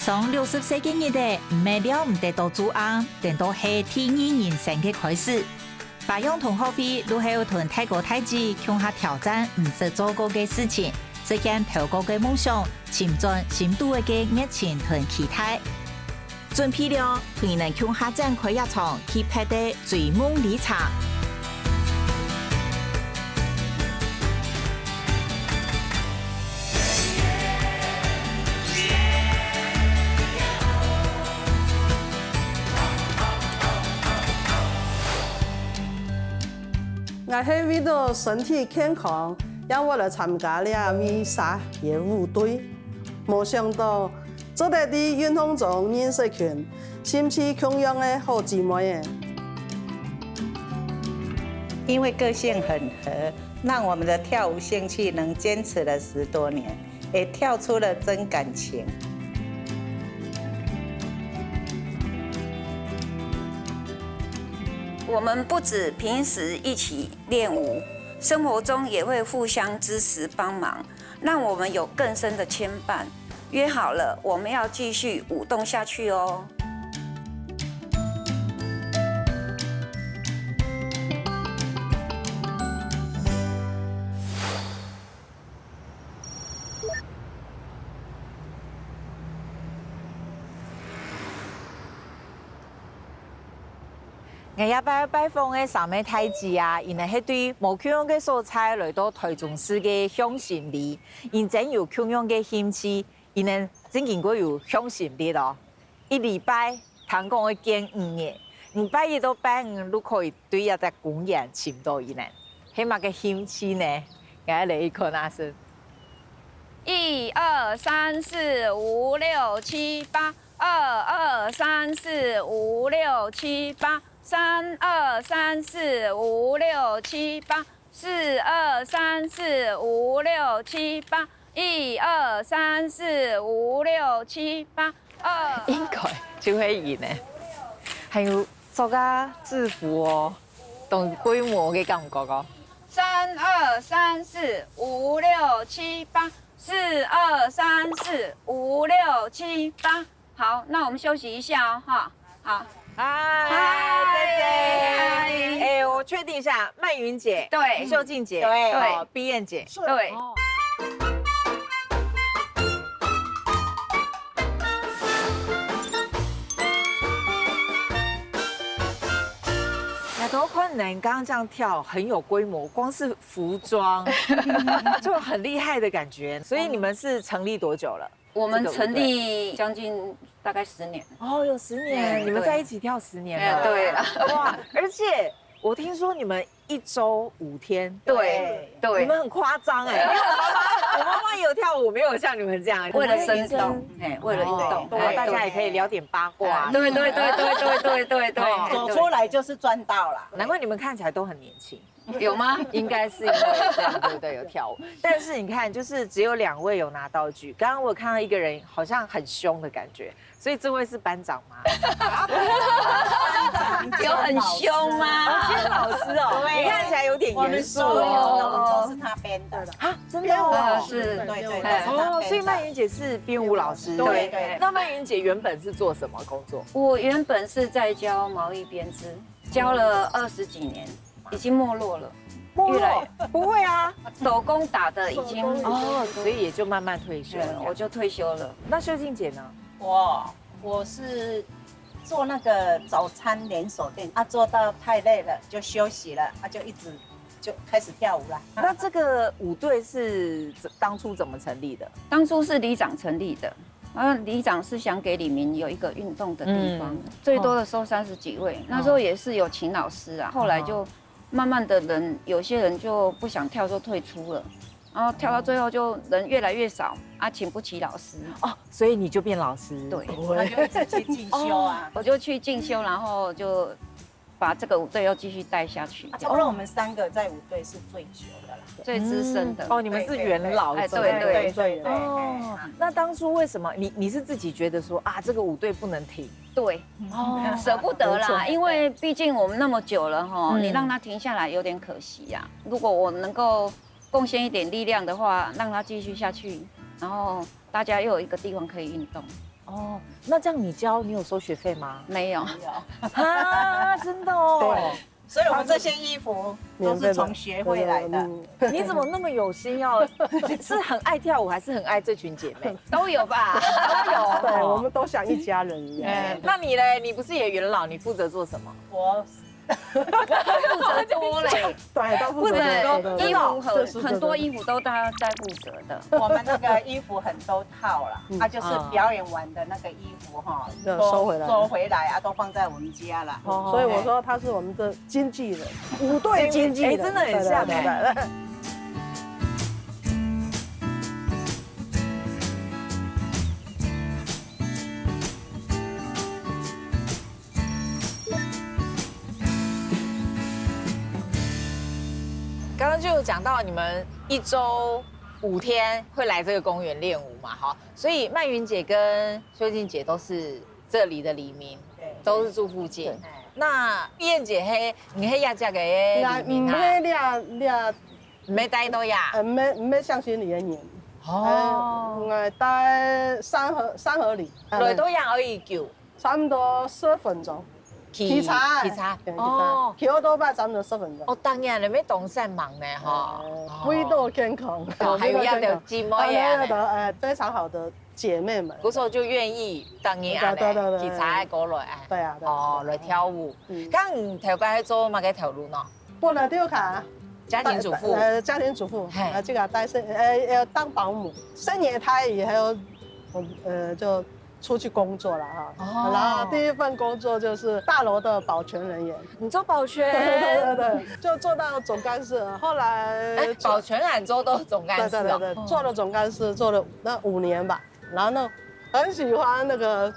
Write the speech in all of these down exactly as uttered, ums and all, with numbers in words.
上六十歲个日仔，毋係尞毋得到做翁，顛倒係第二人生个開始。華陽同學會就係同大哥大姊共下挑戰毋識做過个事情，實現頭過个夢想，尋轉心肚个熱情同期待。準備了，同你等共下展開這場特別个追夢旅程。 𠊎係為著身體健康，正會來參加這位沙野舞隊。無想到，做得在運動中認識群興趣共樣个好姊妹仔。因為個性很合，讓我們的跳舞興趣能堅持了十多年，也跳出了真感情。 我們不止平時一起練舞，生活中也會互相支持幫忙，讓我們有更深的牽絆。約好了，我們要繼續舞動下去哦。 𠊎這擺拜訪个三位大姊啊，佢等係對無共樣个所在來到臺中市个向心力，佢等有共樣个興趣，佢等真經過有向心力哦。一禮拜聽講愛見五日，你拜一到拜五就可以對這隻公園尋到佢等，係麼个興趣呢？𠊎來看下先。一二三四五六七八， 二二三四五六七八，三二三四五六七八，四二三四五六七八，一二三四五六七八，二。應該就係佢呢。還有著啊制服哦，當規模个感覺哦。三二三四五六七八，四二三四五六七八。 好，那我們休息一下哦，哈。好。嗨，嗨，嗨。哎，我確定一下，曼雲姐，對。秀靜姐，對。哦，碧燕姐。對。哦。那都看你們剛剛這樣跳，很有規模，光是服裝就很厲害的感覺。所以你們是成立多久了？ 我們成立將近大概十年。哦，有十年，對，你們在一起跳十年了。哎，對啦。哇，而且我聽說你們一週五天。對，對。你們很誇張哎，因為我媽媽，我媽媽也有跳舞，沒有像你們這樣。為了生動，嘿，為了運動，哦，哎，大家也可以聊點八卦。對，對，對。哦，走出來就是賺到啦。難怪你們看起來都很年輕。 有嗎？應該是因為這樣，對不對？有跳舞。但是你看，就是只有兩位有拿道具。剛剛我有看到一個人好像很兇的感覺，所以這位是班長嗎？有很兇嗎？哦，是老師哦，對。你看起來有點嚴肅哦。我們所有的都是他編的。啊，真的哦。呃，是。對，對，對。哦，所以曼雲姐是編舞老師。對，對。那曼雲姐原本是做什麼工作？我原本是在教毛藝編織。 教了二十幾年，已經沒落了。沒落？越來越，不會啊。手工打的已經，哦，所以也就慢慢退休了。對，我就退休了。那秀靜姐呢？我，我是做那個早餐連鎖店，啊，做到太累了，就休息了，啊，就一直就開始跳舞了。那這個舞隊是怎，當初怎麼成立的？當初是里長成立的。 啊，里長是想給里民有一個運動的地方，嗯。最多的時候三十幾位，哦。那時候也是有請老師啊，後來就慢慢的人，有些人就不想跳，就退出了，然後跳到最後就人越來越少，啊，請不起老師。哦，所以你就變老師。對。他就一直去進修啊。我就去進修，然後就把這個舞隊又繼續帶下去。啊，除了我們三個在舞隊是最久的啦。最資深的。嗯。哦，你們是元老，哎，對，對，對，對，對。哦，那當初為什麼你，你是自己覺得說，啊，這個舞隊不能停？對，哦，捨不得啦，沒錯。因為畢竟我們那麼久了吼，嗯。你讓它停下來有點可惜啊。如果我能夠貢獻一點力量的話，讓它繼續下去，然後大家又有一個地方可以運動。哦，那这样你教，你有收学费吗？没有。啊，真的哦。对，所以我们这些衣服都是从学费来的。免费的。对，对，对，嗯。你怎么那么有心要，是很爱跳舞，还是很爱这群姐妹？都有吧，都有。对，我们都像一家人一样。哎，那你嘞？你不是也元老？你负责做什么？我负责多嘞。对，都负责多，对，对，对。衣服很，就是，很多衣服都他在负责的。我们那个衣服很多套啦，嗯。它就是表演完的那个衣服哈，嗯。都收回来。收回来啊，都放在我们家啦。哦，所以我说他是我们的经纪人，舞队经纪人。哎，真的很像哎。对，对，对，对。刚刚就有讲到你们一周五天会来这个公园练舞嘛，哈，所以曼云姐跟秀静姐都是这里的里民，对。都是住附近。对。那燕姐嘿，你嘿呀这个里民啊？那，嗯，嘿，你啊，你啊，没待到呀？呃，没，没相信你的人。哦。呃，我待三河，三河里。来到呀而已久。 差不多十分钟。骑，骑车，骑车。对，骑车。哦。骑オートバイ差不多十分钟。哦，当然了，没东山忙呢，哈。呃，哦。味道健康，哦，还有一样的姊妹啊。啊，对，对，对，呃，非常好的姐妹们。不错，就愿意当然啊，对，对，对，对，骑车过来，哎。对啊，对啊，哦，对啊。来跳舞。嗯。刚你头擺做么个头路呢？本來就卡。家庭主妇。呃，家庭主妇，嘿。呃，这个带生，呃，要当保姆，生二胎以后，我，呃，就 出去工作了哈。哦。然后第一份工作就是大楼的保全人员。你做保全？对，对，对，对，就做到总干事了。后来哎，保全还做到总干事哦。对，对，对，对，做了总干事，做了那五年吧。然后呢，很喜欢那个，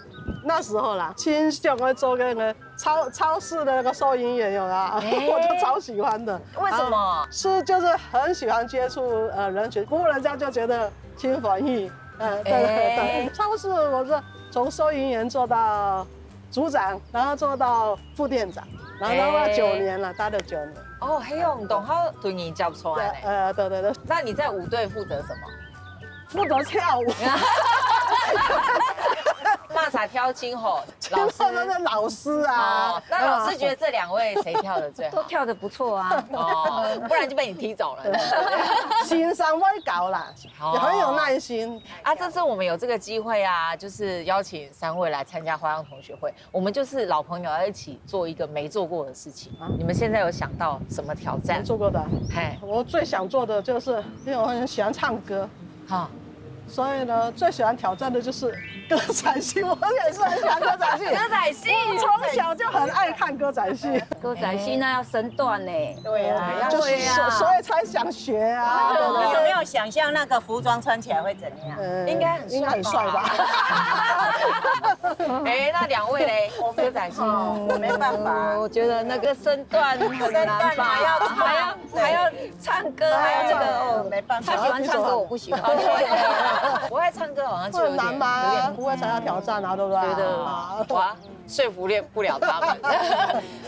那时候啦，亲像会做那个超，超市的那个收银员有没有？哎。我就超喜欢的。为什么？啊，是，就是很喜欢接触，呃，人群，服务人家就觉得心欢喜。 呃，对，对，对，哎。超市我是从收银员做到组长，然后做到副店长，然后到哎。九年了，待了九年。哦，还有，你懂，他对你交出来呢。对，呃，对，对，对。那你在舞队负责什么？负责跳舞。嘛，才跳舞吼，老师。跳舞的老师啊。哦，那老师觉得这两位谁跳得最好？都跳得不错啊。哦，不然就被你踢走了。欣赏我搞啦。 哦。也很有耐心。啊，这次我们有这个机会啊，就是邀请三位来参加花样同学会，我们就是老朋友要一起做一个没做过的事情。啊。你们现在有想到什么挑战？没做过的啊。嘿。我最想做的就是，因为我很喜欢唱歌。好。所以呢，最喜欢挑战的就是歌仔戏，我也是很喜欢歌仔戏。歌仔戏。我从小就很爱看歌仔戏。歌仔戏那要身段呢。对啊，要就是，对啊。所，所以才想学啊。哦，你有没有想象那个服装穿起来会怎样？呃，应该很帅吧？应该很帅吧？哎，那两位嘞？我们歌仔戏。哦，我没办法。嗯，我觉得那个身段很难吧？身段还要唱。还要，还要唱歌，还要这个，哦，没办法。他喜欢唱歌，我不喜欢。不会唱歌好像就有点，会很难吗？有点，不会才要挑战啊，对不对？对的。啊。哇，说服不了他们。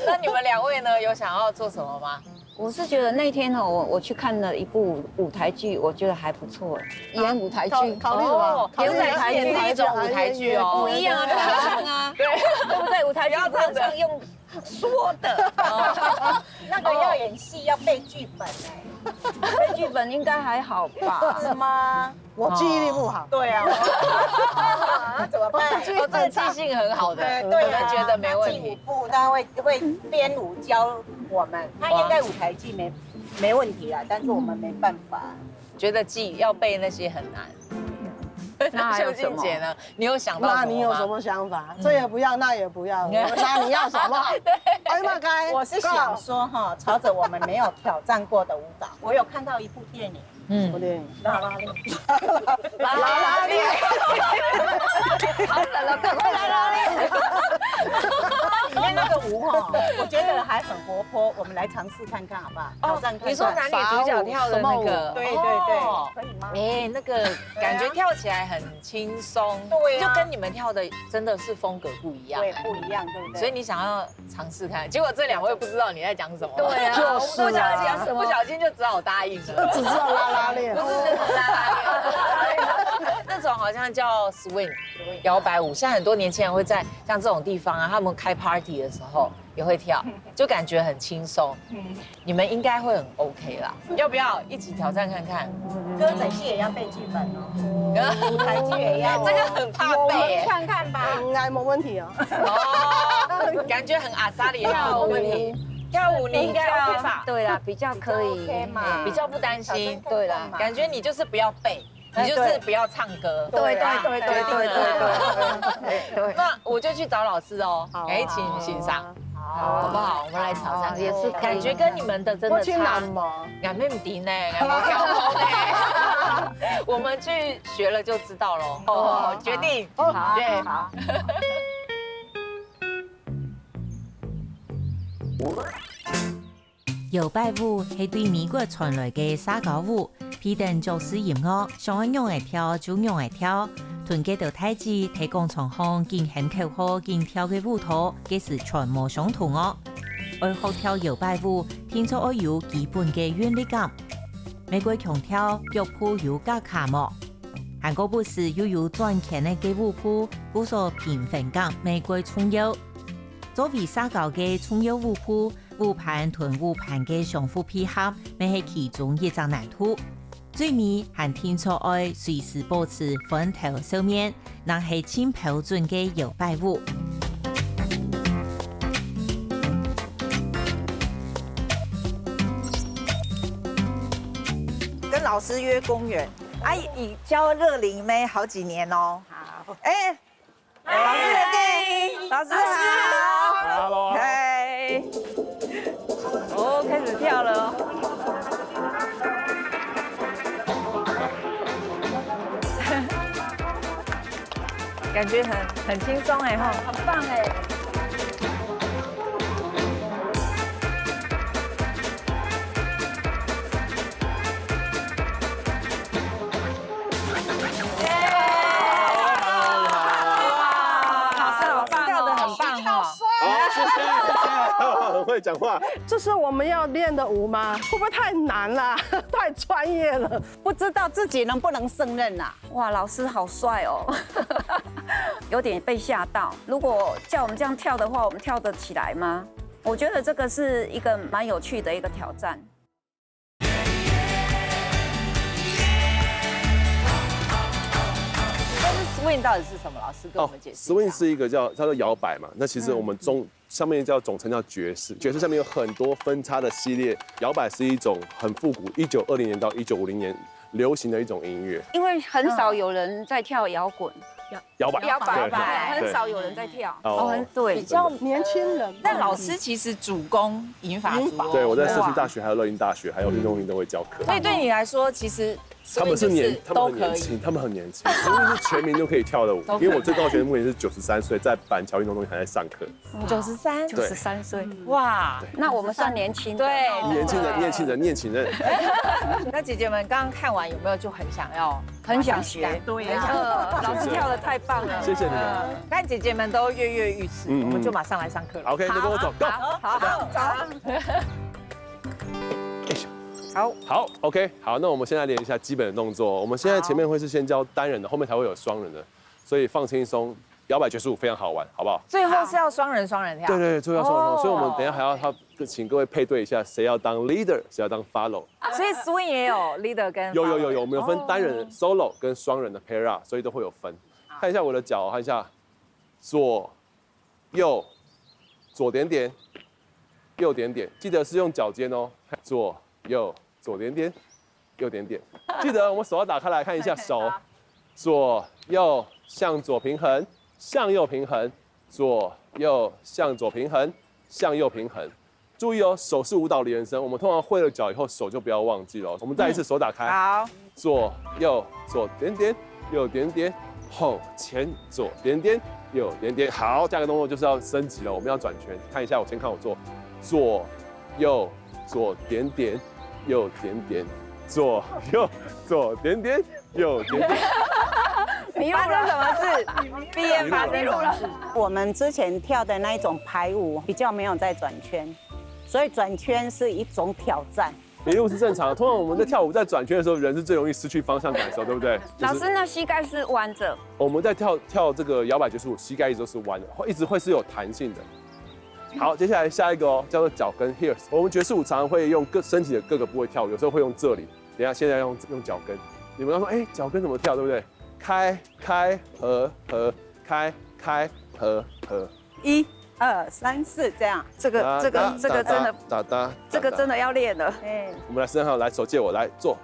那你们两位呢？有想要做什么吗？我是觉得那天哦，我，我去看了一部舞台剧，我觉得还不错，演舞台剧。考，考虑了吧？哦，考虑了。牛仔戏也是一种舞台剧哦。不一样啊，不要唱啊。对。对不对？舞台剧不要唱的。不能唱，用说的。哦。那个要演戏要背剧本哎。背剧本应该还好吧？是吗？我记忆力不好。对啊。那怎么办？哦，这个记性很好的，对，对啊，我觉得没问题。他记舞步，他会，会编舞教我们，他应该舞台剧没，没问题啦，但是我们没办法。觉得记，要背那些很难。那还有什么？秀静姐呢？你有想到什么吗？那你有什么想法？这也不要，那也不要，那你要什么？对。哎，那该，我是想说哈，朝着我们没有挑战过的舞蹈，我有看到一部电影，嗯。什么电影？啦啦链。啦啦链。好冷了，赶快啦啦链。里面那个舞哈，我觉得还很活泼，我们来尝试看看好不好？哦，挑战看看。你说男女主角跳的那个？什么舞？对，对，对，哦。可以吗？哎，那个感觉跳起来很轻松，对啊。就跟你们跳的真的是风格不一样。对，不一样，对不对？所以你想要尝试看，结果这两位不知道你在讲什么。对啊，就是啊。我不小心，不小心就只好答应了。只知道啦啦链。不是真的啦啦链。那种好像叫 swing 摇摆舞。现在很多年轻人会在像这种地方啊，他们开 party 的时候也会跳，就感觉很轻松。你们应该会很 OK 啦，要不要一起挑战看看？歌仔戏也要背剧本哦，舞台剧也要哦。这个很怕背耶。看看吧。应该没问题哦。哦，感觉很阿莎里哈，我问你，跳舞你应该 OK 吧？对啦，比较可以。OK 嘛比较不担心。对啦，感觉你就是不要背，你就是不要唱歌。对对对对对对对对。那我就去找老师哦，哎，请欣赏，好不好？我们来挑战，也是可以感觉跟你们的真的差我去南。嘛，俺没底呢，俺没跳过呢。我们去学了就知道了。哦，决定。好对。好。摇摆舞係對美國傳來个社交舞，配等爵士音樂，想愛仰仔跳就仰仔跳。同該兜大姊在廣場項緊喊口號、緊跳个舞蹈，該時全無相同哦。愛學跳搖擺舞，定著愛有基本个韻律感。美國強調腳步有加卡無？韓國舞獅又有轉圈个舞步，故所平衡感美國重要。作為社交个重要舞步， 舞伴同舞伴个相互配合，乜係其中一隻難度。最尾還定著愛隨時保持歡頭笑面，正係盡標準个搖擺舞。跟老师约公园，阿姨教樂龄妹好几年哦。好，哎，老师好，老师好，嗨，哦，开始跳了哦。感觉很很轻松哎哈，很棒哎。老师好棒哦，跳得很棒哈。好，谢谢谢谢，很会讲话。这是我们要练的舞吗？会不会太难了？太专业了。不知道自己能不能胜任啊？哇，老师好帅哦，有点被吓到。如果叫我们这样跳的话，我们跳得起来吗？我觉得这个是一个蛮有趣的一个挑战。但是 swing 到底是什么？老师跟我们解释一下。 swing 是一个叫叫做摇摆嘛，那其实我们中上面叫总称叫爵士，爵士下面有很多分叉的系列。摇摆是一种很复古，一九二零年到一九五零年流行的一种音乐。因为很少有人在跳摇滚，摇摆，摇摆对对很少有人在跳。哦，对，比较年轻人。但老师其实主攻银发族哦。对，我在社区大学、还有乐音大学、还有运动运动会教课。所以对你来说，其实他们是年，他们都可以。很年轻，他们很年轻，他们是全民都可以跳的舞。因为我最高学年目前是九十三岁，在板桥运动中心还在上课。九十三，对三岁，哇，那我们算年轻的。对，年轻人，年轻人，年轻人。那姐姐们刚刚看完有没有就很想要？很想学，对呀，老师跳的太棒了。谢谢你们。看姐姐们都跃跃欲试，嗯嗯我们就马上来上课了。 OK，那跟我走，Go。好好好。好，OK，好，那我们现在练一下基本的动作。我们现在前面会是先教单人的，后面才会有双人的，所以放轻松，摇摆爵士舞非常好玩，好不好？最后是要双人双人跳。对对对，最后要双人，哦所以我们等一下还要他请各位配对一下，谁要当 leader，谁要当 follow。所以 swing 也有 leader 跟有有有有，我们有分单哦人 solo 跟双人的 pair up，所以都会有分。看一下我的脚，看一下左右左点点，右点点，记得是用脚尖哦，左右左点点，右点点，记得我们手要打开来看一下手，左右向左平衡，向右平衡，左右向左平衡，向右平衡。注意哦，手是舞蹈的延伸，我们通常会了脚以后，手就不要忘记了。我们再一次手打开，好，左右左点点，右点点，后前左点点，右点点。好，下个动作就是要升级了，我们要转圈，看一下，我先看我做，左右左点点，右点点，左右左点点，右点点。迷路了什么事？毕业发生什么事？我们之前跳的那一种排舞比较没有在转圈，所以转圈是一种挑战。迷路是正常的。通常我们在跳舞、在转圈的时候，人是最容易失去方向感的时候，对不对？就是老师，那膝盖是弯着？我们在跳，跳这个摇摆爵士舞，膝盖一直都是弯的，会，一直会是有弹性的。好，接下来下一个哦，叫做脚跟 heels。我们爵士舞常常会用各，身体的各个部位跳舞，有时候会用这里，等一下现在用，用脚跟。你们要说，哎，脚跟怎么跳，对不对？开开合合，开开合合。一二三四这样。这个这个这个真的，哒哒，这个真的要练了。哎，我们来试试看，来，手借我来做。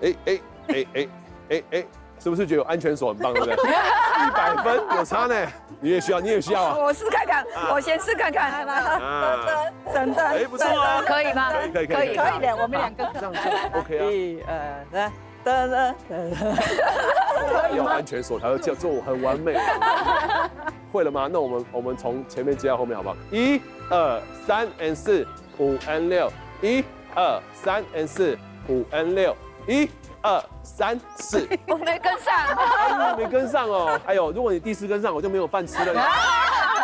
哎哎哎哎哎哎，是不是觉得有安全锁很棒，对不对？一百分有差呢，你也需要，你也需要啊。我试看看，我先试看看。啊，等等，哎，不错啊，可以吗？可以可以可以可以可以的，我们两个这样子 OK 啊。一二三，噔噔噔噔。有安全锁才会叫做我很完美。会了吗？那我们我们从前面接到后面好不好？一二三 and 四，五 and 六，一二三 and 四，五 and 六，一二三四。我没跟上。哎，没跟上哦。哎呦，如果你第四跟上，我就没有饭吃了呀，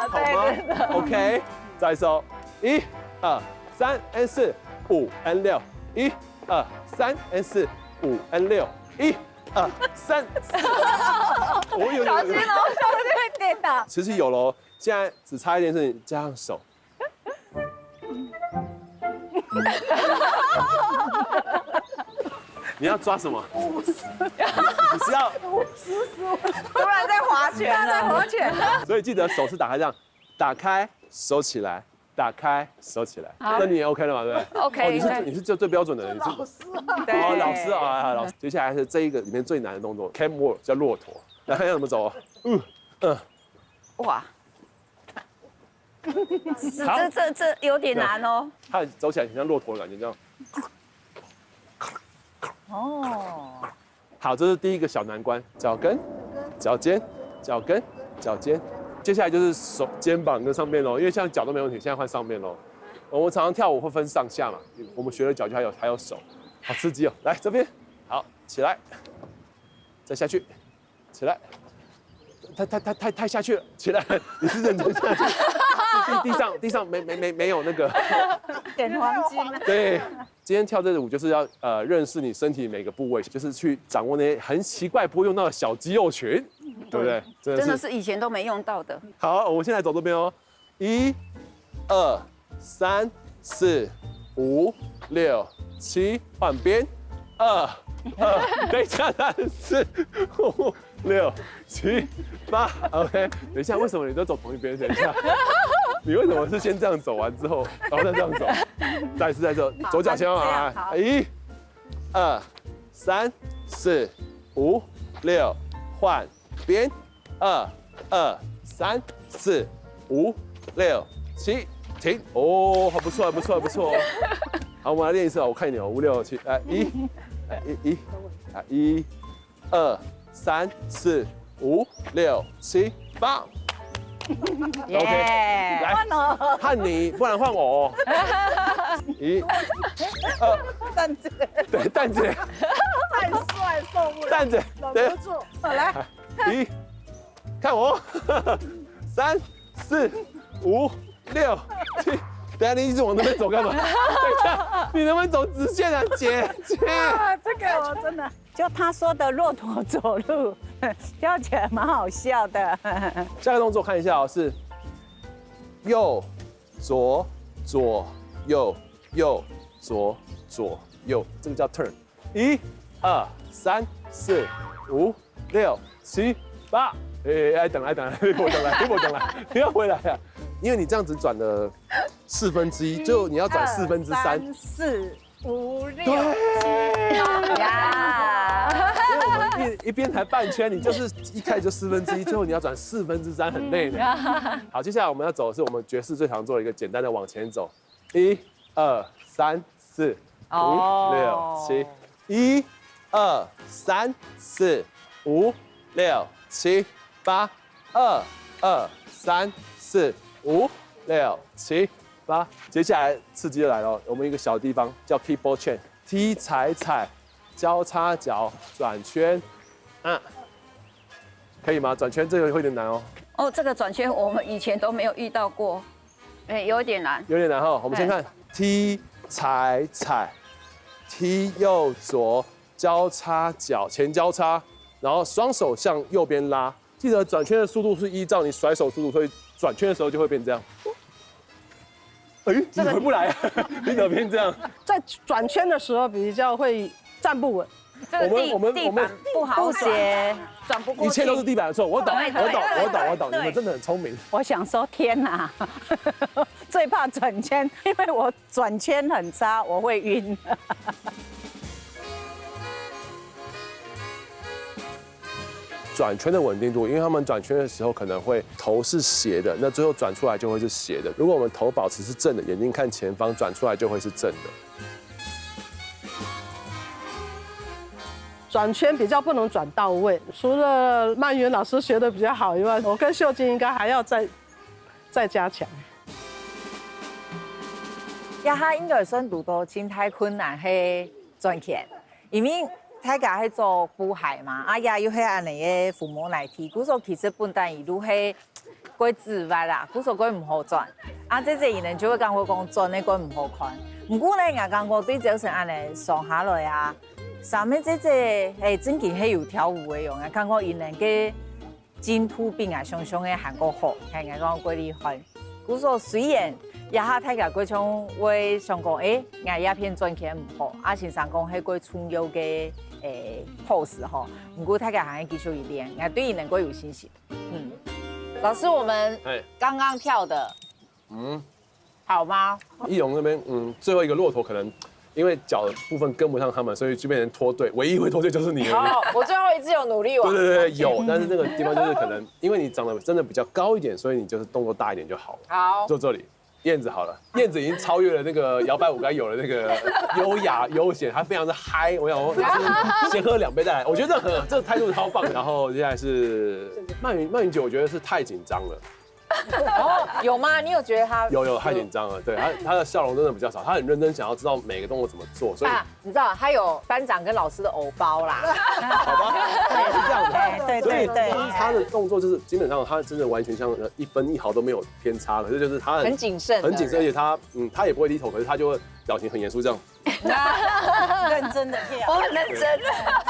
好吗？OK，再一次哦，一二三 and 四，五 and 六，一二三 and 四，五 and 六，一二三四。我有有有，跌倒。其实有喽，现在只差一件事情，加上手。你要抓什么？你是要，突然在划拳了。划拳。所以记得手是打开这样，打开收起来，打开收起来。那你也 OK 了嘛？对不对？ OK，哦，你是你是最最标准的人，你是对哦，老师啊，好老师。接下来是这一个里面最难的动作，catwalk，叫骆驼。来看一下怎么走哦。嗯嗯，哇，好这，这这有点难哦。它走起来很像骆驼的感觉，这样。哦，好，这是第一个小难关，脚跟、脚尖、脚跟、脚尖。接下来就是手、肩膀跟上面喽，因为像脚都没问题，现在换上面喽。我们常常跳舞会分上下嘛，我们学了脚就还有还有手，好刺激哦！来这边，好起来，再下去，起来，太太太太太下去了，起来，你是认真下去，地地上地上没没没没有那个，点黄金。对，今天跳这个舞就是要呃认识你身体每个部位，就是去掌握那些很奇怪不会用到的小肌肉群，对不对？真的是真的是以前都没用到的。好，我们现在走这边哦，一、二、三、四、五、六、七，换边，二、二，等一下，三、四、五、六、七、八，OK。等一下，为什么你都走同一边？等一下，你为什么是先这样走完之后，然后再这样走？再一次在这，左脚先啊，好一、二、三、四、五、六，换边，二、二、三、四、五、六、七，停。哦，还不错，还不错，还不错哦。好，我们来练一次哦，我看你哦，五六七，来一，来一一，啊一，二三四五六七八。OK，来，换你，不然换我哦。一，二，站着，对，蛋姐，太帅，受不了，蛋姐，忍对不，住。好来，一，看我，三四五六七。等下你一直往那边走干嘛？等一下，你能不能走直线啊，姐姐？啊，这个我真的，就他说的骆驼走路，跳起来蛮好笑的。下个动作看一下哦，是右左左右右左左右，这个叫 turn。一二三四五六七八。哎，哎，等来等来，你不等来，你不等来，你要回来啊！因为你这样子转了四分之一，最后你要转四分之三。二三四五六对，七八。呀，因为我们一一边弹半圈，你就是一开始就四分之一，最后你要转四分之三，很累的。好，接下来我们要走的是我们爵士最常做的一个简单的往前走，一二三四五六七，一二三四五六七八，二二三四五六七八。接下来刺激就来了，我们一个小地方叫 keyboard chain，踢踩踩，交叉脚转圈，啊，可以吗？转圈这个会有点难哦。哦，这个转圈我们以前都没有遇到过，哎，有一点难。有点难哈。我们先看踢踩踩，踢右左，交叉脚前交叉，然后双手向右边拉。记得转圈的速度是依照你甩手速度，所以转圈的时候就会变这样。哎，你回不来啊？你怎么变这样？在转圈的时候比较会站不稳。这个地我们我们地板不好我们转，转不过去。一切都是地板的错，我懂，我懂，我懂，我懂，你们真的很聪明。我想说，天哪，最怕转圈，因为我转圈很差，我会晕。转圈的稳定度，因为他们转圈的时候可能会头是斜的，那最后转出来就会是斜的。如果我们头保持是正的，眼睛看前方，转出来就会是正的。转圈比较不能转到位，除了曼云老师学的比较好以外，我跟秀静应该还要再再加强。这下应该算堵到真大困难个转圈，因为大家系做布鞋嘛，啊也又系恁样个服务来提，故所其实本来一路系过指望啦，故所过毋好转。啊姐姐佢等就会感觉讲转个过毋好看。毋过呢，我感觉对朝晨恁样上下来啊，上面姐姐哎正经系有跳舞个样啊，感觉佢等个进度比𠊎想象个还过好，还𠊎讲过厉害。故所虽然一下大家过像会想讲，哎，𠊎一片转圈毋好，啊先生讲系过重要个诶 pose 吼，毋过大家还继续去练，𠊎对佢能够有信心。嗯，老师，我们哎，刚刚跳的嗯，好吗？易容那边，嗯，最后一个骆驼可能因为脚的部分跟不上他们，所以就变成脱队。唯一会脱队就是你而已。好，我最后一次有努力完。对对对，有，但是那个地方就是可能因为你长得真的比较高一点，所以你就是动作大一点就好了。好，坐这里，燕子好了，燕子已经超越了那个摇摆舞该有的那个优雅悠闲，她非常的嗨。我想说，先喝两杯再来，我觉得这很，这个态度超棒。然后接下来是曼云，曼云姐，我觉得是太紧张了。哦，有吗？你有觉得他有有太紧张了，对她她的笑容真的比较少，她很认真想要知道每个动作怎么做，所以啊？你知道他有班长跟老师的偶包啦。好吧，是这样子。哎，对所以对对，就是他的动作就是基本上他真的完全像一分一毫都没有偏差，可是就是他很很谨慎的很谨慎，而且他嗯他也不会低头，可是他就会表情很严肃这样。认真的跳。我很认真。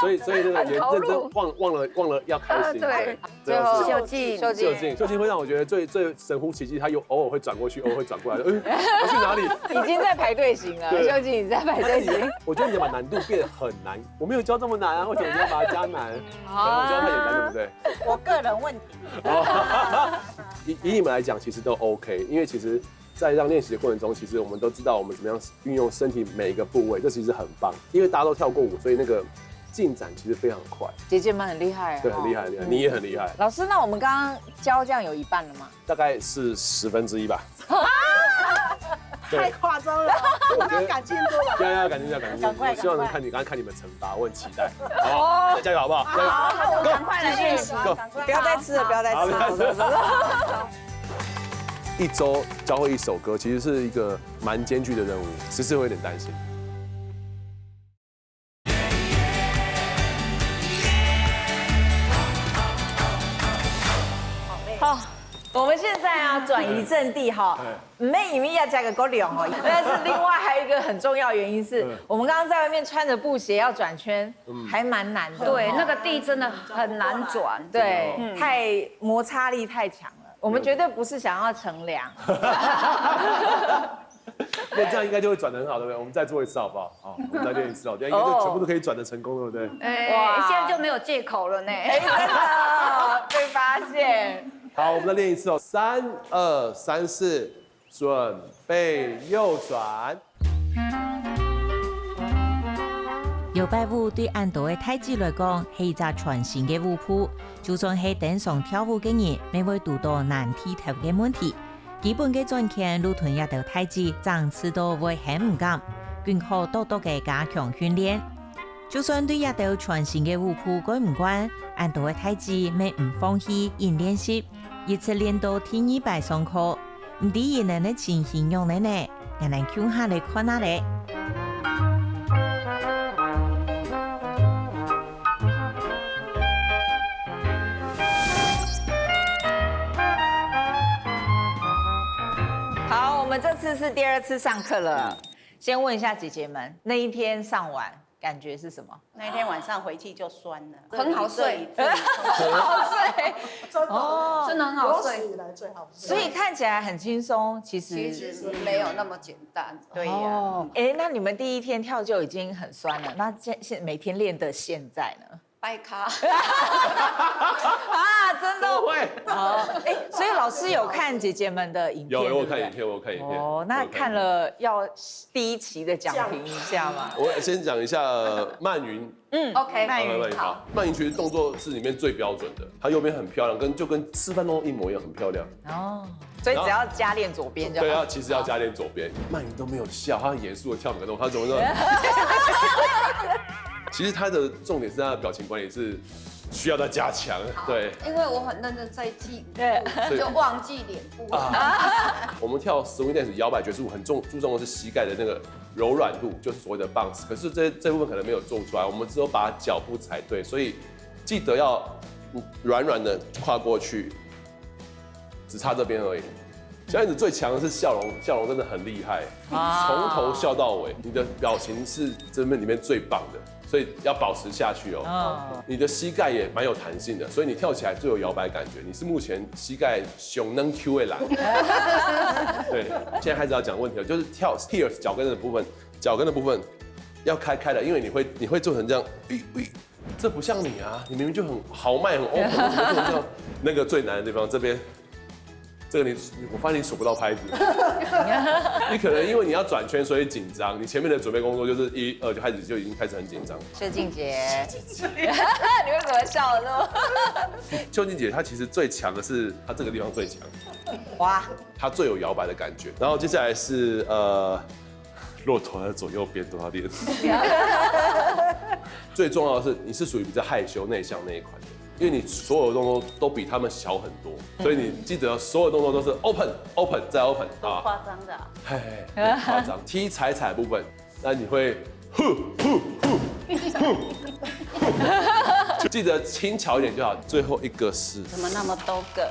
所以所以那个也很投入认真忘忘了忘了要开心。啊对对啊，是秀静秀静，秀静会让我觉得最最神乎其技，他有偶尔会转过去，偶尔会转过来，嗯，我去哪里？已经在排队形了，对秀静已经在排队形。我觉得你把难度变得很难，我没有教这么难啊，为什么你要把它加难？可能我教太简单，对不对？我个人问题，哦，以以你们来讲，其实都 OK，因为其实，在这样练习的过程中，其实我们都知道我们怎么样运用身体每一个部位，这其实很棒。因为大家都跳过舞，所以那个进展其实非常快，姐姐们很厉害，对，很厉害，很厉害，你也很厉害。老师，那我们刚刚教这样有一半了吗？大概是十分之一吧。对，太夸张了，我们要改进步了。要要改进，要改进。赶快我希望能看你，赶快看你们惩罚，我很期待。好，再加油好不好？加油！好，我赶快来练习。 Go！不要再吃了，不要再吃了。好，不要再吃了。一周教会一首歌，其实是一个蛮艰巨的任务，其实会有点担心。好，我们现在啊转移阵地哈，没有因为要加个高粱哦，但是另外还有一个很重要的原因是，我们刚刚在外面穿着布鞋要转圈，还蛮难的。对，那个地真的很难转。对，太摩擦力太强了，我们绝对不是想要乘凉。那这样应该就会转得很好，对不对？我们再做一次好不好？好，我们再练一次哦，这样应该就全部都可以转得成功，对不对？哎，哇现在就没有借口了呢。哎，真的被发现。好，我们再练一次哦，三二三四，准备右转。摇摆舞對恁多个大姊來講，係一隻全新个舞步。就算係登上跳舞个人，乜會堵到難題頭个問題。基本个轉圈，路同這兜大姊正試到會喊毋敢，更好多多个加強訓練。就算對這兜全新个舞步過毋慣，恁多个大姊乜毋放棄，緊練習，一直練到第二擺上課。毋知佢等个情形仰般呢？𠊎等共下來看下咧。好，我们这次是第二次上课了。先问一下姐姐们，那一天上完感觉是什么？那一天晚上回去就酸了，很好睡这里这里好睡，真的哦真的很好睡有史以来最好睡。所以看起来很轻松，其实其实没有那么简单。对呀、哦，哎，那你们第一天跳就已经很酸了，那现现每天练的现在呢？掰咖，啊，真的不会。哦，哎，所以老师有看姐姐们的影片，有，有我有看对不对影片，我有看影片。哦，那我有看了要第一期的讲评一下吗？我先讲一下曼云，OK，曼云曼云好，曼云其实动作是里面最标准的，她右边很漂亮，跟就跟示范动作一模一样，很漂亮。哦，所以只要加练左边就好。对啊，其实要加练左边。曼云都没有笑，她很严肃的跳舞动作，她怎么说？其实她的重点是她的表情管理是需要再加强，对。因为我很认真在记，对，所以就忘记脸部。我们跳 swing dance 摇摆爵士舞很重注重的是膝盖的那个柔软度，就是所谓的 bounce。可是这这部分可能没有做出来，我们只有把脚步踩对，所以记得要嗯软软的跨过去，只差这边而已。小燕子最强的是笑容，笑容真的很厉害，从头笑到尾，你的表情是这边里面最棒的，所以要保持下去哦。哦，你的膝盖也蛮有弹性的，所以你跳起来最有摇摆感觉。你是目前膝盖上软Q的人。对，现在开始要讲问题了，就是跳 heels 脚跟的部分，脚跟的部分要开开的，因为你会你会做成这样，咦咦，这不像你啊，你明明就很豪迈很 open，为什么做成这样？那个最难的地方这边。这个你，我发现你数不到拍子。你可能因为你要转圈，所以紧张。你前面的准备工作就是一二就开始就已经开始很紧张。秀静姐，你为什么笑的那么？秀静姐她其实最强的是她这个地方最强，哇，她最有摇摆的感觉。然后接下来是呃，骆驼的左右边都要练。最重要的是，你是属于比较害羞内向那一款的，因为你所有的动作都比他们小很多，所以你记得所有动作都是 open open 再 open 啊，夸张的、啊。嘿，很夸张。踢踩踩的部分，那你会呼呼呼呼，就记得轻巧一点就好。最后一个是怎么那么多个？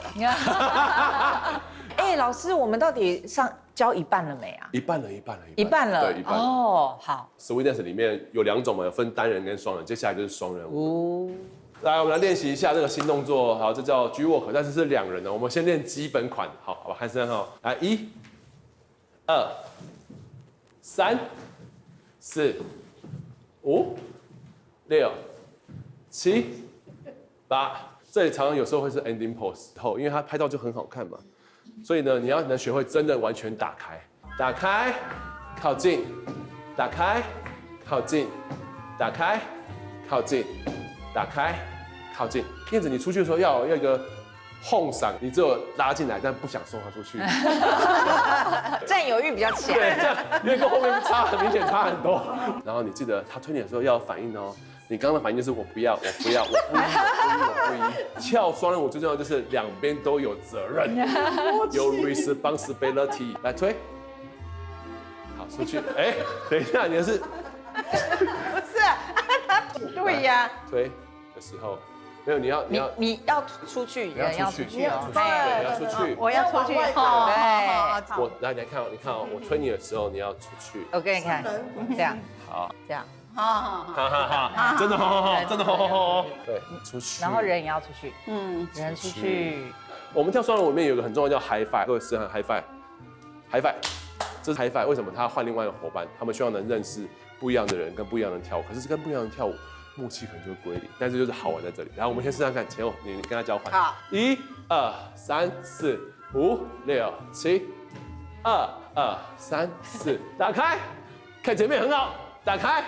哎，老师，我们到底上教一半了没啊？一半了，一半了，一半了，对，一半。哦，好， Swing dance 里面有两种嘛，有分单人跟双人。接下来就是双人舞。哦，来，我们来练习一下这个新动作。好，这叫 G walk，但是是两人的。我们先练基本款。好，好吧，开始哈。来，一、二、三、四、五、六、七、八。这里常常有时候会是 ending pose，后，因为它拍照就很好看嘛。所以呢，你要能学会真的完全打开，打开，靠近，打开，靠近，打开，靠近，打开，靠近。燕子，你出去的时候要有一个 hong 嗓，你只有拉进来，但不想送他出去。占有欲比较强。对，这样因为跟后面差很明显差很多。然后你记得他推你的时候要有反应哦。你刚刚的反应就是我不要，我不要，我不依，我不依，我不依。跳双人舞最重要就是两边都有责任，有 responsibility。来推，好出去。哎，等一下，你的是不是啊，对呀，推的时候，没有，你要你你要你要出去，你要人要出去，出去哦你要出去，。对，你要出去。我要出去。要往外好对好好好。我来来看哦，你看哦，我推你的时候你要出去。我给你看，这样好，这样，哈哈哈，真的好好好，真的好好好好。对，出去。然后人也要出去，嗯，人出去，我们跳双人舞里面有一个很重要叫 high five，各位试看 high five，high five，这是 high five。为什么他换另外一个伙伴？他们希望能认识不一样的人，跟不一样的人跳舞。可是跟不一样的人跳舞，默契可能就会归零。但是就是好玩在这里。然后我们先试看看，前后你你跟他交换。好，一二三四五六七，二二三四，打开，看前面很好，打开。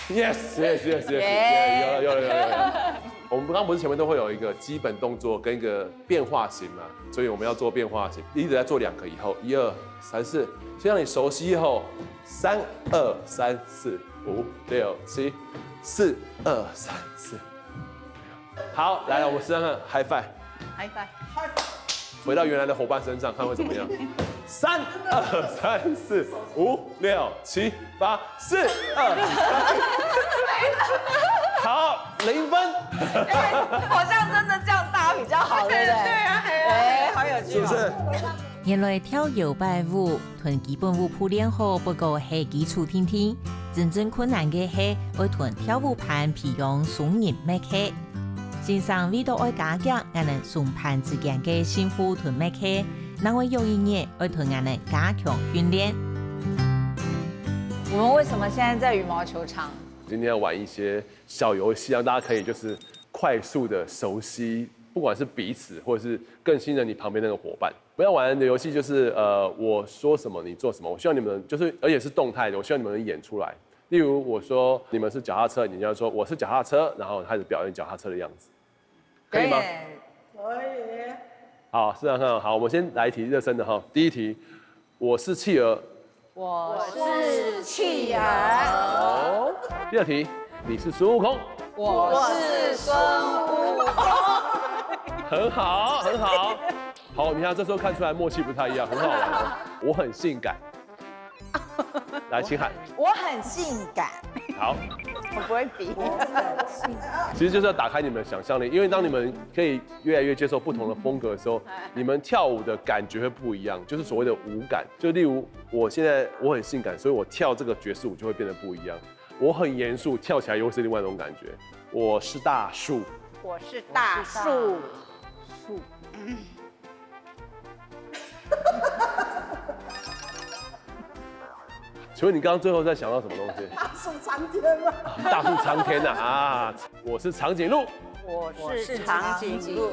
Yes yes yes yes，耶有了有了有了有了。我们刚刚不是前面都会有一个基本动作跟一个变化型嘛，所以我们要做变化型，一直在做两个以后，一二三四，先让你熟悉后，三二三四五六七，四二三四。好，来了，我们试看看 high five。还在。回到原来的伙伴身上，看会怎么样？三二三四五六七八四二三，好，零分，好像真的这样搭比较好，对不对？对啊，哎，好有趣哦。是不是？原來跳搖擺舞同基本舞步練好，不過係基礎定定，真正困難个係愛同跳舞伴培養雙人默契。先生為著愛加強𠊎等雙伴之間个信服同默契，另外有一日愛同𠊎等加強訓練。我们为什么现在在羽毛球场？今天要玩一些小游戏，让大家可以就是快速的熟悉，不管是彼此，或者是更信任你旁边那个伙伴。我们要玩的游戏就是呃，我说什么你做什么。我希望你们就是，而且是动态的，我希望你们能演出来。例如我说你们是脚踏车，你就要说我是脚踏车，然后开始表演脚踏车的样子，可以吗？可以。好，试看看。好，我们先来一题热身的哈。第一题，我是企鹅。我是企鹅。哦。第二题，你是孙悟空。我是孙悟空。很好，很好。好，你看这时候看出来默契不太一样，很好玩哦。我很性感。来，请喊。我很性感。好，我不会比。其实就是要打开你们的想象力，因为当你们可以越来越接受不同的风格的时候，你们跳舞的感觉会不一样，就是所谓的舞感。就例如我现在我很性感，所以我跳这个爵士舞就会变得不一样。我很严肃，跳起来又是另外一种感觉。我是大树。我是大树。请问你刚刚最后在想到什么东西？大树参天嘛。大树参天呐啊！我是长颈鹿。我是长颈鹿。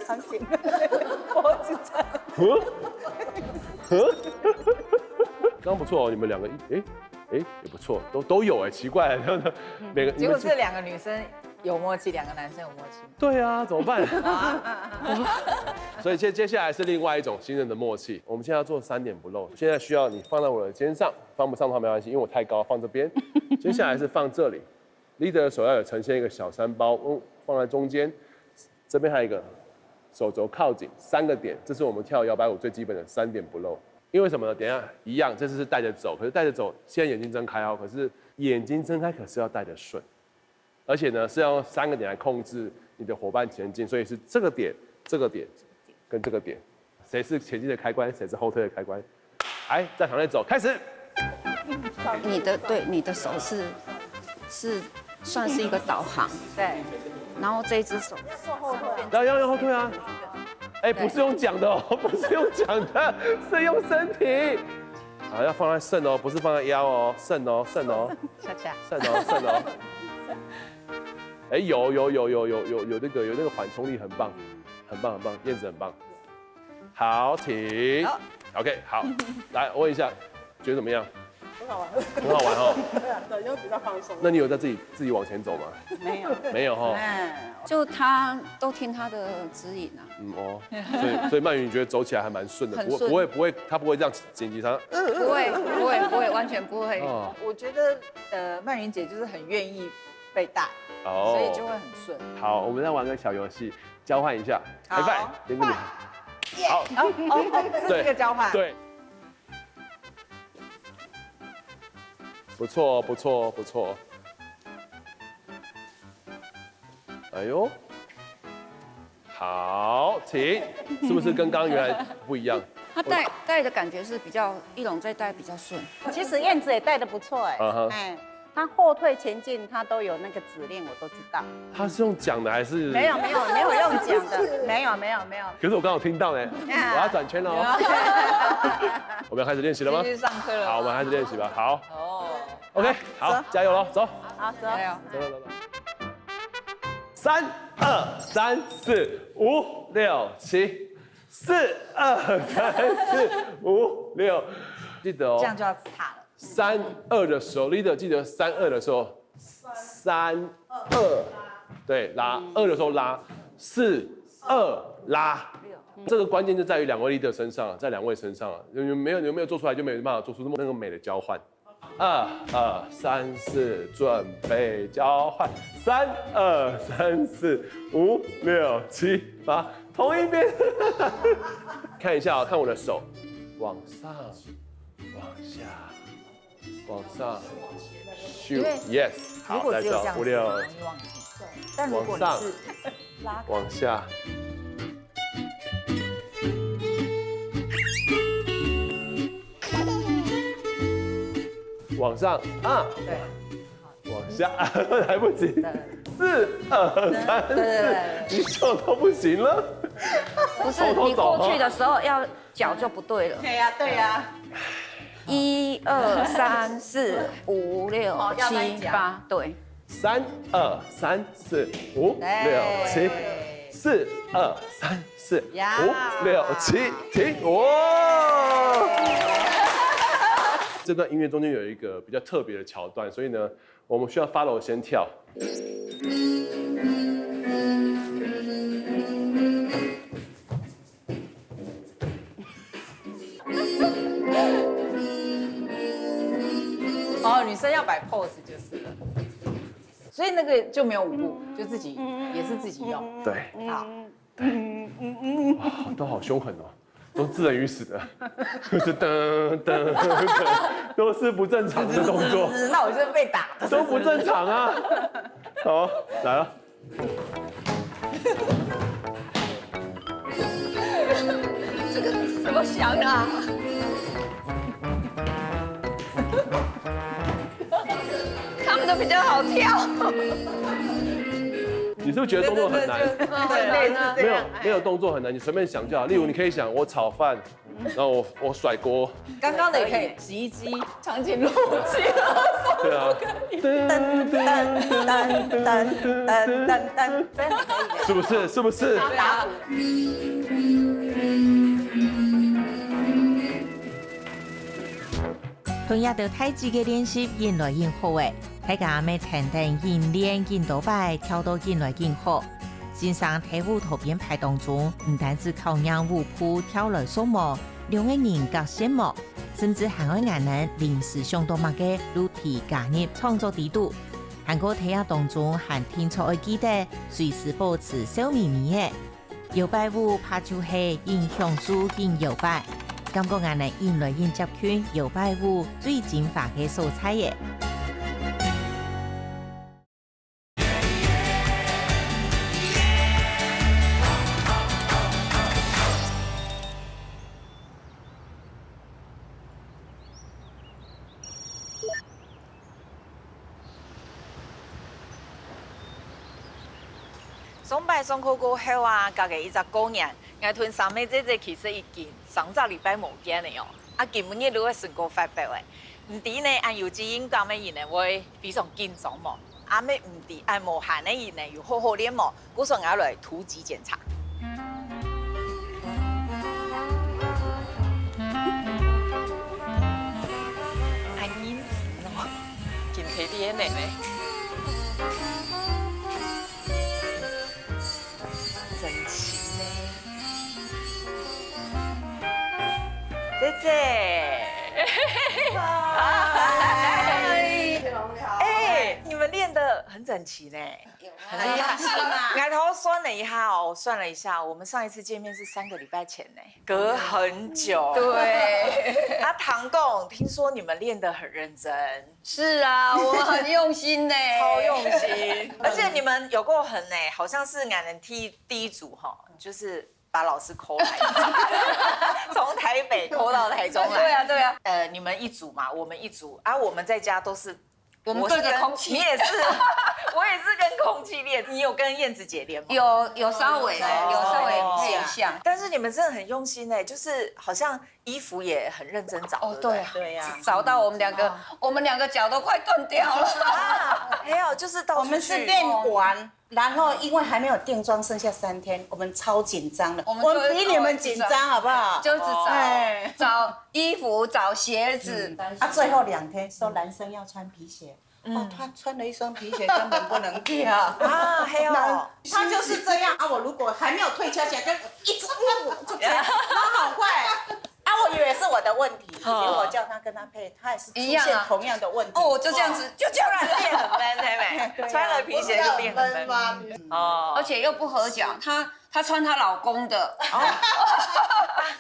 长颈鹿，脖子长。嗯嗯，刚刚不错哦，你们两个一哎哎也不错，都都有哎，奇怪，每个你们结果这两个女生有默契，两个男生有默契。对啊，怎么办？所以接接下来是另外一种新人的默契。我们现在要做三点不漏，现在需要你放在我的肩上，放不上的话没关系，因为我太高，放这边。接下来是放这里，leader 的手要有呈现一个小山包，嗯，放在中间，这边还有一个手肘靠紧，三个点，这是我们跳摇摆舞最基本的三点不漏。因为什么呢？等一下一样，这次是带着走，可是带着走，现在眼睛睁开哦，可是眼睛睁开可是要带着顺。而且呢是要用三个点来控制你的伙伴前进，所以是这个点、这个点跟这个点，谁是前进的开关，谁是后退的开关？来，再往内走，开始。你的对你的手是是算是一个导航，对，然后这一只手然后要用后退啊。哎，不是用讲的哦，不是用讲的，是用身体。好，要放在肾哦，不是放在腰哦，肾哦，肾哦，恰恰。肾哦，肾哦。哎，有有有有有有有那个有那个缓冲力，很棒，很棒很棒，燕子很棒。好，停。好 OK，好，来问一下，觉得怎么样？很好玩。很好玩哦。对啊，对，又比较放松。那你有在自己自己往前走吗？没有。没有哈。哎，就他都听他的指引啊。嗯哦，所以所以曼云，你觉得走起来还蛮顺的，很不会不会不会，他不会这样紧急上。不会不会不会，完全不会。哦我觉得呃，曼云姐就是很愿意被带，哦，所以就会很顺。好，我们再玩个小游戏，交换一下。好 high five，给你。好，哦哦，是这个交换。对，不错不错不错。哎呦，好，停，是不是跟刚刚原来不一样？他带带的感觉是比较一龙在带比较顺。其实燕子也带的不错哎、嗯哼哎，他后退前进，他都有那个指令，我都知道。他是用讲的还是？没有没有没有用讲的，没有没有没有。可是我刚好听到呢，我要转圈了哦。我们要开始练习了吗？继续上课了吗。好，我们开始练习吧。好哦，，OK，好，加油喽，走。好，走。加油。走走走走。三二三四五六七，四二三四五六，记得哦。这样就要卡了。三二的时候，leader 记得三二的时候，三二，对，拉二的时候拉，四二拉。这个关键就在于两位 leader 身上啊，在两位身上啊，你们没有你们没有做出来，就没有办法做出那么那个美的交换。二二三四，准备交换。三二三四五六七八，同一边。看一下啊，看我的手，往上，往下，往上，shoot，yes，好，如果只有这样子，来走五六，很容易忘记。但如果你是拉开，往下。往上啊，对，往下，来不及。四二三四，对对对，你手都不行了。不是，从头走啊你过去的时候要脚就不对了。对呀，对呀。一二三四五六哦要那一脚七八，对，三二三四五六七，四二三四五六七，停！哇！这段音乐中间有一个比较特别的桥段，所以呢，我们需要 follow 先跳。哦，女生要摆 pose 就是了。所以那个就没有舞步，就自己也是自己用。对，好，哇，都好凶狠哦，都置人于死的，就是噔噔噔，都是不正常的动作，那我就被打。都不正常啊。好，来了。这个怎么想啊？他们都比较好跳。你是不是觉得动作很难？对，类似这没有样。没有动作很难，你随便想就好。例如你可以想我炒饭，然后我我甩锅，刚刚的也可以洗衣机、长颈鹿、企鹅。对啊，噔噔噔噔噔噔噔，是不是？是不是？同樣都太極个練習，緊來緊好誒！大家乜跈等緊練緊多擺，跳到緊來緊好。先生在舞蹈編排當中，毋單止考驗舞步跳來熟無，兩個人夾線無，甚至還愛𠊎等臨時想到麼个，就提加入創作裡肚。還過在這當中還定著愛記得，隨時保持笑眯眯誒。 搖擺舞怕就係緊享受緊搖擺，感覺𠊎等緊來緊接近搖擺舞最精華个所在耶。上擺上課過後啊，隔个一隻過年，𠊎同三妹姐姐其實已經三隻禮拜無見了哦。啊，今晡日就會成功發表誒。毋知呢，恁有責任感个人呢，會非常緊張無？啊，乜毋知恁無閒个人呢，有好好練無？故所𠊎來突擊檢查。恁認真哦，今天練呢。 真奇呢。姐姐，嗨，哎，你们练得很整齐呢。很用心啊。来，我算了一下哦，我算了一下，我们上一次见面是三个礼拜前呢，隔很久。对，啊，唐贡，听说你们练得很认真。是啊，我们很用心呢，超用心，而且你们有够狠呢，好像是俺们第第一组哈，就是把老师call来，从台北call到台中来。对啊，对啊，呃，你们一组嘛，我们一组啊，我们在家都是。我们对着空气你也是，我也是跟空气练。你有跟燕子姐练吗？有有稍微有稍微配一下。但是你们真的很用心哎，就是好像衣服也很认真找。哦，对啊，对呀，找到我们两个，我们两个脚都快断掉了。啊，没有，就是到处去我们是练完，然后因为还没有定妆，剩下三天，我们超紧张的。我们就会我们比你们紧张，好不好？就是找哎找衣服、找鞋子，啊，最后两天说男生要穿皮鞋，哦，他穿了一双皮鞋根本不能跳。啊，还有那他就是这样啊！我如果还没有退却起来，就一直就这样，他好快啊！我以为是我的问题，结果叫他跟他配，他也是出现同样的问题。哦，就这样子，就这样子。也很 man 对不对？穿了皮鞋就变很 man 吗？哦而。且又不合脚，她她穿她老公的，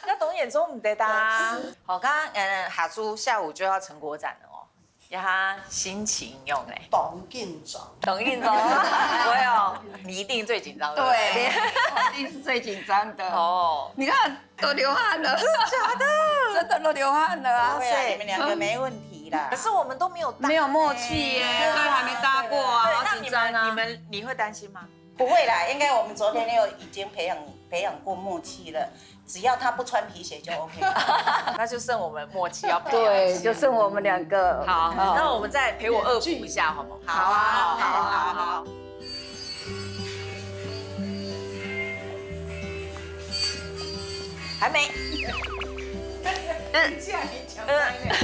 那董眼中你得搭。好，刚刚嗯，哈猪下午就要成果展了哦，让他心情用嘞。当紧张。董眼中，我有，你一定最紧张的。对，我一定是最紧张的。哦，你看都流汗了，假的，真的都流汗了啊不。会啊，你们两个没问题可是我们都没有搭欸。没有默契耶。对，还没搭过啊，对，好紧张啊。那你们，你们，你会担心吗？不会啦，应该我们昨天有已经培养，培养过默契了，只要他不穿皮鞋就OK。那就剩我们默契要培养。对，就剩我们两个。好，好。那我们再陪我恶补一下，好不好？好啊，好啊，好啊，好啊。还没。嗯。等一下，你讲三个。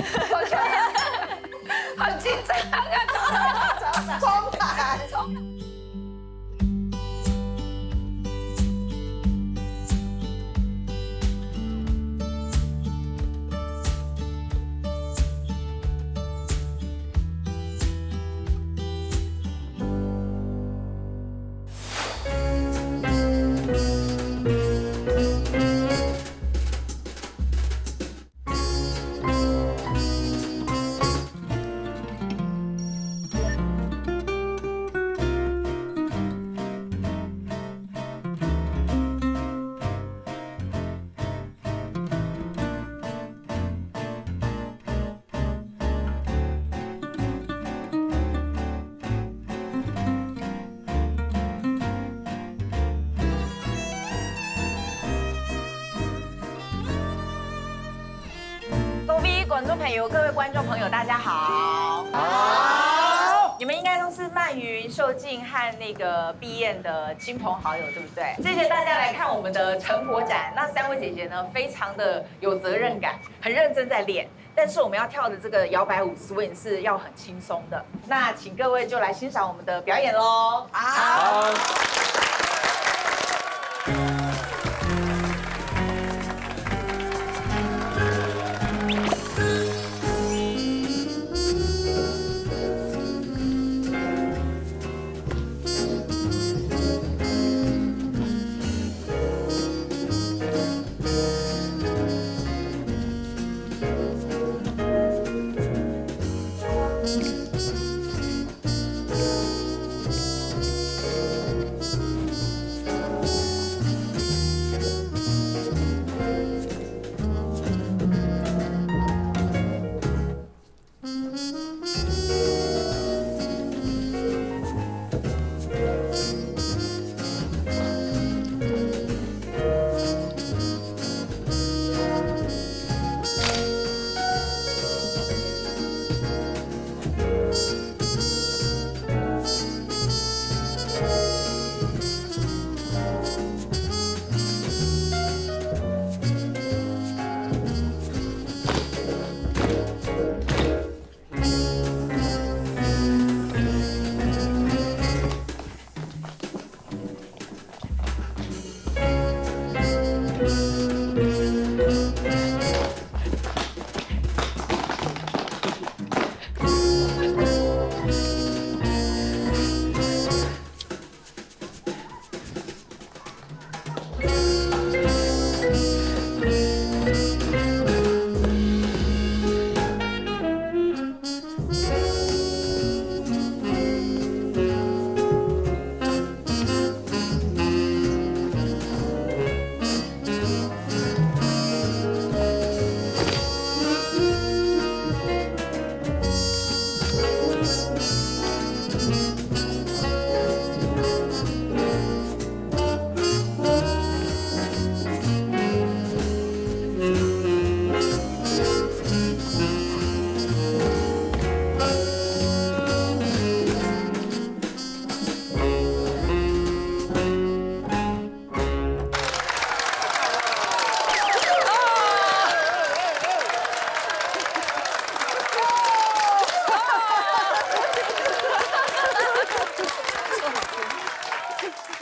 好紧张啊！重来，重来。各位观众朋友，各位观众朋友，大家好。好。你们应该都是曼云、秀静和那个毕燕的亲朋好友，对不对？谢谢大家来看我们的成果展。那三位姐姐呢，非常的有责任感，很认真在练。但是我们要跳的这个摇摆舞 swing 是要很轻松的。那请各位就来欣赏我们的表演喽。好。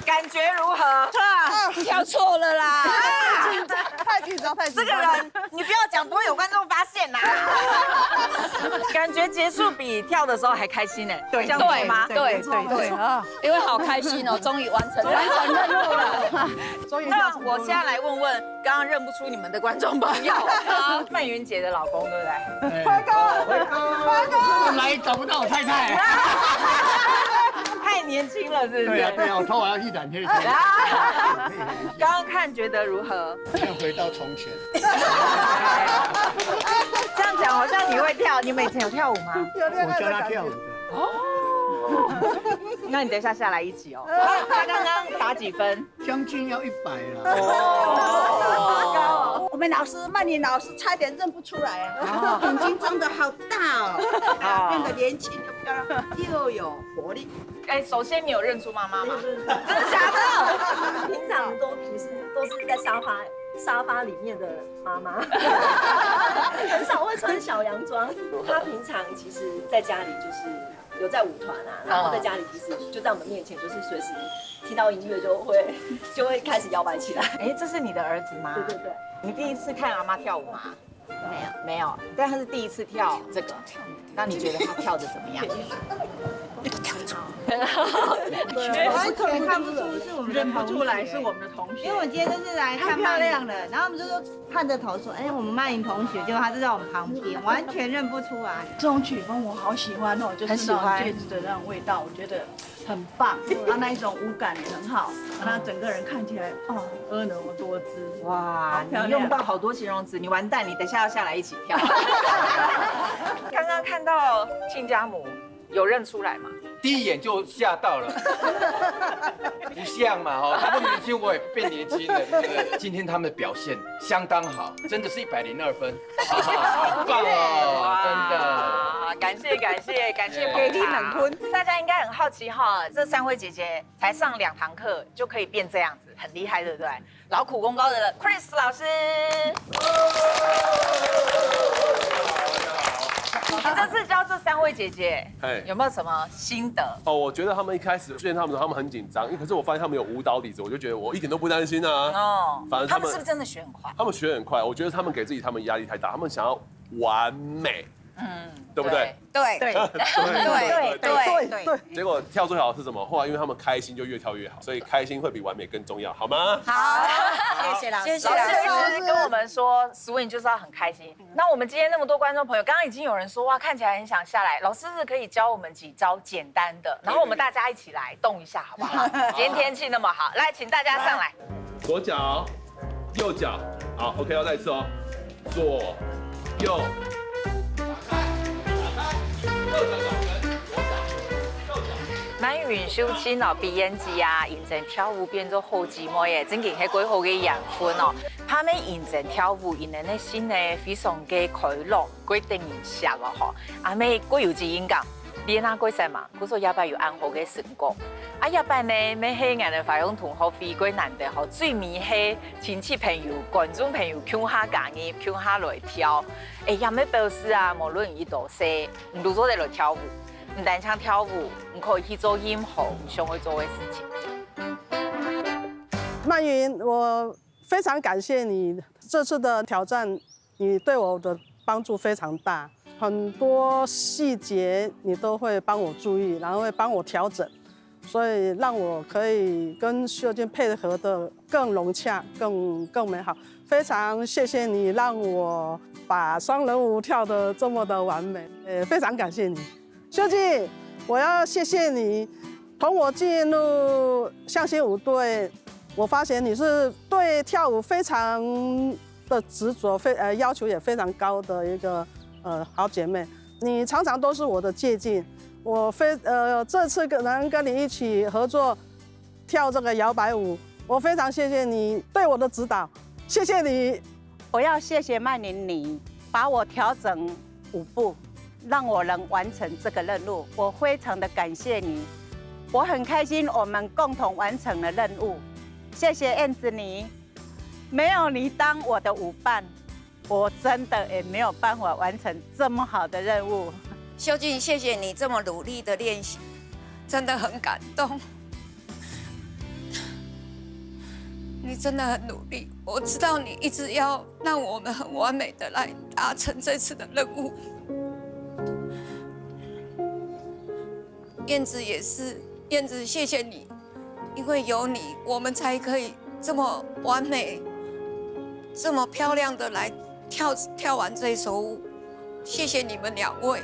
感觉如何？啊，跳错了啦！太紧张，太紧张，太紧张了。这个人，你不要讲，不会有观众发现啦。感觉结束比跳的时候还开心呢，对，这样对吗？对，对，对，对啊，因为好开心哦，终于完成了，完成任务了。终于跳成功了。那我现在来问问刚刚认不出你们的观众朋友，曼云姐的老公，对不对？哎，欢哥，欢哥，欢哥。来找不到我太太。太年轻了，是不是？对啊，对啊，我头发要剃染黑。刚刚看觉得如何？像回到从前。这样讲好像你会跳，你们以前有跳舞吗？有练那个感觉。我教他跳舞的。哦，那你等一下下来一起哦。他刚刚打几分？将近要一百了。我们老师曼玲老师差点认不出来啊，眼睛张得好大哦，变得年轻又漂亮又有活力。哎，首先你有认出妈妈吗？真的假的？平常都不是，都是在沙发沙发里面的妈妈，很少会穿小洋装。她平常其实在家里就是有在舞团啊，然后在家里其实就在我们面前，就是随时听到音乐就会就会开始摇摆起来。哎，这是你的儿子吗？对对对，你第一次看阿妈跳舞吗？没有，没有。但他是第一次跳这个，那你觉得他跳的怎么样？完全看不出是我们的同学，认不出来是我们的同学。因为我今天就是来看曼玲的，然后我们就说看着头说，哎，我们曼玲同学，结果她就在我们旁边，完全认不出来。这种曲风我好喜欢哦，就是那种很喜欢 jazz 的那种味道，我觉得很棒。它那一种舞感也很好，让他整个人看起来啊，婀娜多姿。哇，漂亮你用到好多形容词，你完蛋，你等一下要下来一起跳。刚刚看到亲家母，有认出来吗？第一眼就吓到了，不像嘛哈，他不年轻我也变年轻了，对不对？今天他们的表现相当好，真的是一百零二分，好棒哦，真的。哇，感谢感谢感谢哎捧场。大家应该很好奇哈，这三位姐姐才上两堂课就可以变这样子，很厉害，对不对？劳苦功高的 Chris 老师。你这次教这三位姐姐，哎有没有什么心得？哦，我觉得他们一开始，虽然他们说他们很紧张，可是我发现他们有舞蹈底子，我就觉得我一点都不担心啊。哦，反正他们他们是不是真的学很快？他们学很快，我觉得他们给自己他们压力太大，他们想要完美，嗯，对不对？对对对对对，结果跳最好是什么？后来因为他们开心就越跳越好，所以开心会比完美更重要，好吗？好，谢谢老师，老师一直跟我们说，swing 就是要很开心。那我们今天那么多观众朋友，刚刚已经有人说哇，看起来很想下来。老师是可以教我们几招简单的，然后我们大家一起来动一下，好不好？今天天气那么好，来，请大家上来。左脚，右脚，好，OK，要再一次哦，左，右。曼云、秀清哦，比燕子啊，認真跳舞變做好姊妹耶，真經係蓋好个緣分哦。他們認真跳舞，佢等个心呢非常个快樂，蓋得人惜哦吼。阿妹蓋有責任感，練啊蓋煞猛，故所這擺有恁好个成果。啊，這擺呢，乜係𠊎等花樣同學會蓋難得吼，最尾係親戚朋友、觀眾朋友共下加入，共下來跳。哎，也乜表示啊，無論你幾多歲，你都做得來跳舞。 毋單淨跳舞，你可以去做任何你想愛做个事情。曼云，我非常感谢你这次的挑战，你对我的帮助非常大，很多细节你都会帮我注意，然后会帮我调整，所以让我可以跟秀静配合的更融洽、更更美好。非常谢谢你，让我把双人舞跳得这么的完美，呃，非常感谢你。 秀静，我要谢谢你。从我进入向心舞队，我发现你是对跳舞非常的执着，非呃要求也非常高的一个呃好姐妹。你常常都是我的借鉴，我非呃这次跟能跟你一起合作跳这个摇摆舞，我非常谢谢你对我的指导，谢谢你。我要谢谢曼玲，你把我调整舞步，让我能完成这个任务，我非常的感谢你。我很开心我们共同完成了任务，谢谢燕子你，没有你当我的舞伴，我真的也没有办法完成这么好的任务。秀静，谢谢你这么努力的练习，真的很感动。你真的很努力，我知道你一直要让我们很完美的来达成这次的任务。燕子也是，燕子，谢谢你，因为有你，我们才可以这么完美、这么漂亮的来跳跳完这一首舞。谢谢你们两位。